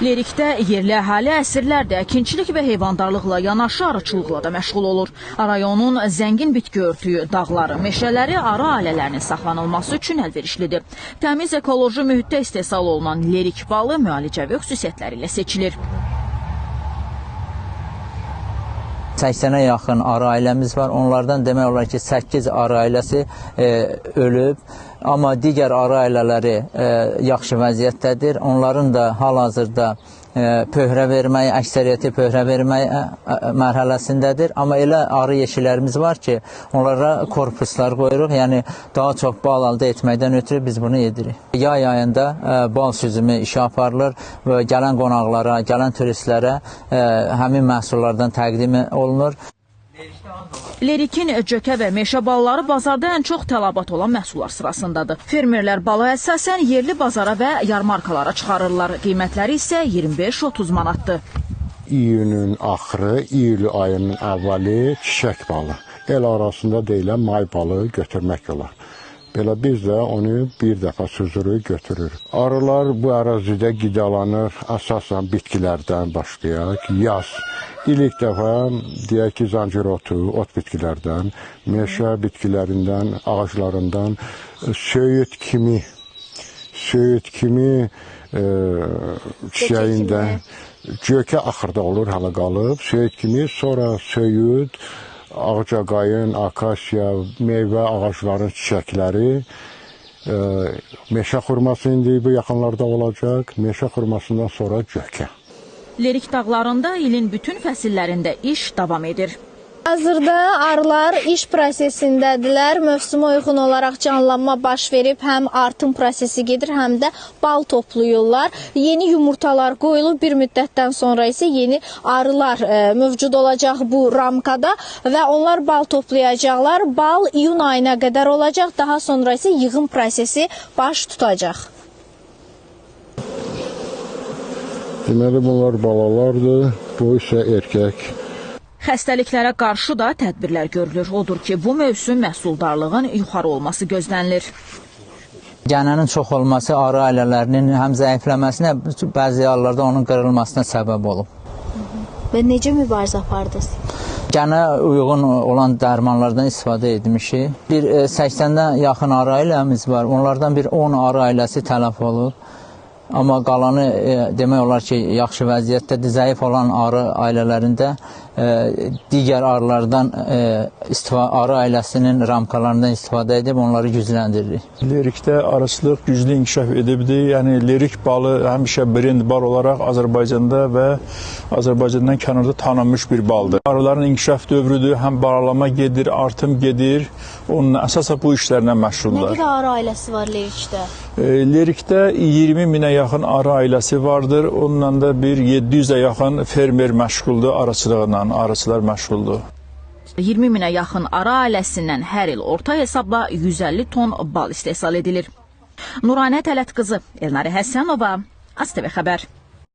Lerikdə yerli əhali əsrlərdir əkinçilik və heyvandarlıqla yanaşı arıçılıqla da məşğul olur. Rayonun zəngin bitki örtüyü, dağları, meşələri arı ailələrinin saxlanılması üçün əlverişlidir. Təmiz ekoloji mühitdə istehsal olunan Lerik balı müalicəvi xüsusiyyətləri ilə seçilir. 80-ə yaxın arı ailəmiz var. Onlardan demək olar ki, 8 arı ailəsi ölüb. Amma digər arı ailələri yaxşı vəziyyətdədir. Onların da hal-hazırda pöhrə verməyi, əksəriyyəti pöhrə verməyi mərhələsindədir. Amma elə arı yeşilərimiz var ki, onlara korpuslar qoyuruq. Yəni, daha çox bal əldə etməkdən ötürü biz bunu edirik. Yay ayında bal süzümü işə aparılır və gələn qonaqlara, gələn turistlərə həmin məhsullardan təqdim olunur. Lerikin cökə və meşə balları bazarda ən çox tələbat olan məhsullar sırasındadır. Fermerlər balı əsasən yerli bazara və yarmarkalara çıxarırlar. Qiymətləri isə 25-30 manatdır. İyunun axırı, iyul ayının əvvəli çiçək balı. El arasında deyilən may balı götürmək olar. Belə biz də onu bir dəfə süzürük, götürürük. Arılar bu ərazidə qidalanır, əsasən bitkilərdən başlayaq. Yaz. İlk dəfə deyək ki, zancir otu, ot bitkilərdən, meşə bitkilərindən, ağaclarından, söyüd kimi çiçəyindən, cökə axırda olur, hələ qalıb, söyüd kimi, sonra söyüd, ağcaqayın, akasiya, meyvə ağacların çiçəkləri, meşə xurması indi bu yaxınlarda olacaq, meşə xurmasından sonra cökə. Lerik dağlarında ilin bütün fəsillərində iş davam edir. Hazırda arılar iş prosesindədirlər. Mövsümə uyğun olaraq canlanma baş verib, həm artım prosesi gedir, həm də bal toplayırlar. Yeni yumurtalar qoyulub, bir müddətdən sonra isə yeni arılar mövcud olacaq bu ramkada və onlar bal toplayacaqlar. Bal iyun ayına qədər olacaq, daha sonra isə yığım prosesi baş tutacaq. Deməli, bunlar balalardır, bu isə erkək. Xəstəliklərə qarşı da tədbirlər görülür. Odur ki, bu mövsüm məhsuldarlığın yuxarı olması gözlənilir. Gənənin çox olması arı ailələrinin həm zəifləməsinə, bəzi hallarda onun qırılmasına səbəb olub. Və necə mübarizə apardınız? Gənə uyğun olan dərmanlardan istifadə etmişik. Bir 80-dən yaxın arı ailəmiz var. Onlardan bir 10 arı ailəsi tələf olub. Amma qalanı demək olar ki, yaxşı vəziyyətdədir. Zəif olan arı ailələrində digər arılardan, arı ailəsinin ramkalarından istifadə edib onları gücləndiririk. Lerikdə arıçılıq güclü inkişaf edibdir. Yəni, Lerik balı həmişə brend bal olaraq Azərbaycanda və Azərbaycandan kənarda tanınmış bir baldır. Arıların inkişaf dövrüdür, həm baralama gedir, artım gedir. Onun əsasən bu işlərlə məşğuldurlar. Nə qədər arı ailəsi var Lerikdə? Lerikdə 20 minə yaxın arı ailəsi vardır. Onunla da bir 700-ə yaxın fermer məşğuldur arıçılıqla, arıçılar məşğuldur. 20 minə yaxın arı ailəsindən hər il orta hesabla 150 ton bal istehsal edilir. Nuranə Tələt qızı, Elnarə Həsənova, AzTV xəbər.